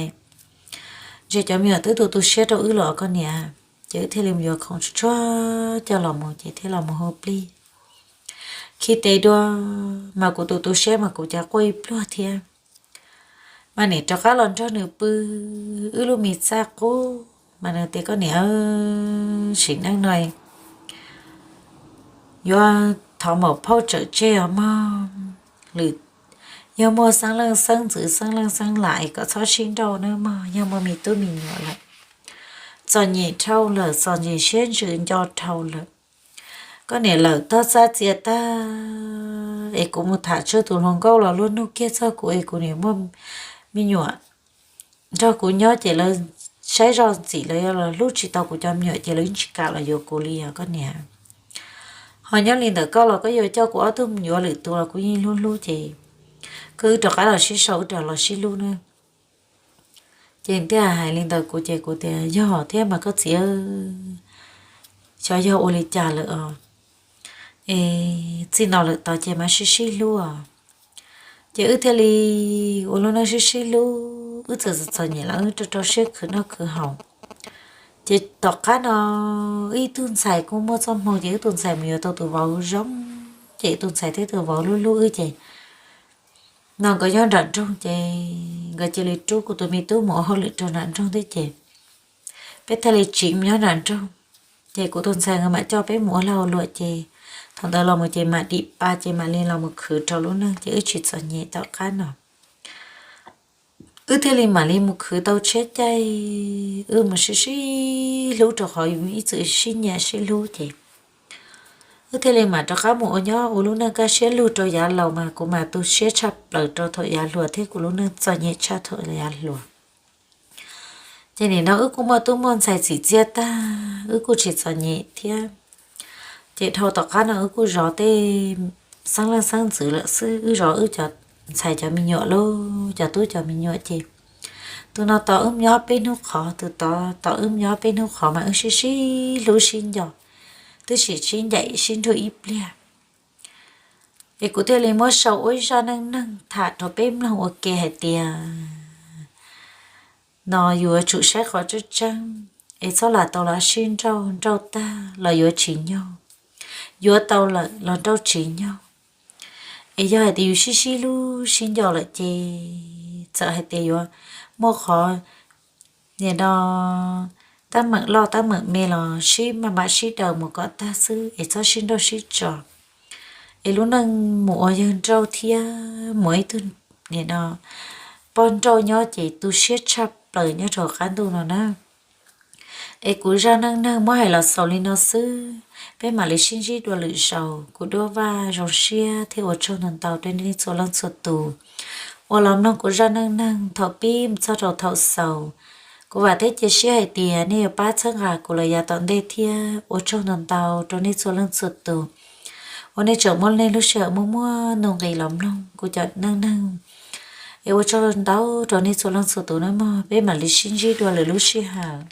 ntshe cov me nyuam twb tu tu siab rau wb los koj niam. Ces wb thiaj li mus yuav khoom tsuag tsuag coj los mus ces thiaj los mus hu plig khi tes dua. Mas kuv tus tu siab mas kuv cas quaj ib pluag thiab. Mas nim rov qab los nrog nws pw wb lub me txaj qub mas nws tias koj niam, sim neej no yuav thov maum phauj tsawm tseg os mog, lwm yog muaj xeeb leej xeeb ntxwv xeeb leej xeeb lam es kom txhob sib nrauj nawb mog, yog muaj me tub me nyuam lawm. Txom nyem dhau lawm, txom nyem siab ntsws nco dhau lawm. Koj niam lawm tog txaj txia tag es kuv mus tham tswj tus hluas nkauj los luag nug kiag txog kuv es kuv niam muaj me nyuam nrog kuv nyob ces lawv saib zoj ntxim lawv yuav los hlub tsis tau kuv cov me nyuam ces lawv yeej tsis kam los yuav kuv li os koj niam. Ho nyob li ntawm koj los koj yuav coj kuv ob tug mus yuav lwm tus los kuv yeej hlub hlub ces koj wb rov qab los sib sau wb rov los sib hlub na. Ces thiaj hais li ntawd kuv ces kuv tias yog thiab mas koj txiv, xyov yog ua li cas lawm os. Es txij no lawm tod ces mam sib sib hlub os. Ces wb thiaj li ua lub neej sib sib hlub, wb txawm txom nyem los wb rau rau siab khwv noj khwv haus. Ces tom qab no wb ib tug ntxhais kuj muaj txoj hmoo ces wb tus ntxhais mus yuav tau tus vauv zoo, ces tus ntxhais thiab tus vauv hlub hlub wb ces no nkawd nyob nram nroog ces nkawd cia li rub kuv tus me tub mus ua hauj lwm rau nram nroog thiab ces peb thiaj li tsiv mus nyob nram nroog. Ces kuv tus ntxhais nkawd mam coj peb mus ua lag ua luam ces thaum ntawd los mus ces mam dim pa ces mam li los mus khwv rau lub neej ces wb tsis txom nyem tom qab no. Wb thiaj li mam li mus khwv tau tshiab caij, wb mus sib sib hlub rau qhov yus ib txwm sib nyiam sib hlub ces wb thiaj li mam rov qab mus ua nyob ua lub neej kaj siab lug rau yav laus mas kuv mam tu siab tshaj plaws rau thaum yav hluas thiab kuv lub neej txom nyem tshaj thaum yav hluas. Ces nim no wb kuj muaj tub muaj ntxhais txim txiaj tag, wb kuj tsis txom nyem thiab. Ces dhau tom qab no wb kuj zov tej xeeb leej xeeb ntxwv lawm xwb, wb zov wb cov ntxhais cov me nyuam lauj, cov tub cov me nyuam ces tus no tos wb nyob peb hnub qhov, tus tod tos wb nyob peb hnub qhov mas wb sib sib hlub sib nco, twb sim sib ncaim sib nrug ib pliag. Es kuv thiaj li muab sau ua ib zaj neej neeg tham rau peb mloog ua ke hais tias no yuav tsum saib qhov tseeb tseeb, es txhob lam tau los sib nrauj, nrauj tag los yuav tsis nyog, yuav tau lawm los nrauj tsis nyog. Es yog hais tias yus sib sib hlub sib nco lawm ces txawm hais tias yuav muaj qhov nim no tab meem loj tab meem me los sib maj mam sib daws mus kom tag xwb es txhob sib nrauj sib tso. Es lub neej mus ua yawg nrauj thiab mus ua ib tug nim no poj nrauj nyob ces tu siab tshaj plaws nyob rau qab ntuj no na. Es kuv zaj neej neeg muab hais los xaus li no xwb, peb mam li sib ntsib dua lwm zaus. Kuv Duab Vaj zoo siab thiab ua tsaug ntau ntau rau nej txhua leej txhua tus uas los mloog kuv zaj neej neeg thaum pib mus txog rau thaum xaus. Kuv vam thiab cia siab hais tias nej yuav pab txhawb nqa kuv los yav tom ntej thiab. Ua tsaug ntau ntau rau nej txhua leej txhua tus uas nej tseem muab nej lub sij hawm muaj muaj nuj nqis los mloog kuv cov neej neeg. Es ua tsaug ntau rau nej txhua leej txhua tus nawb mog, peb mam li sib ntsib dua lwm lub sij hawm.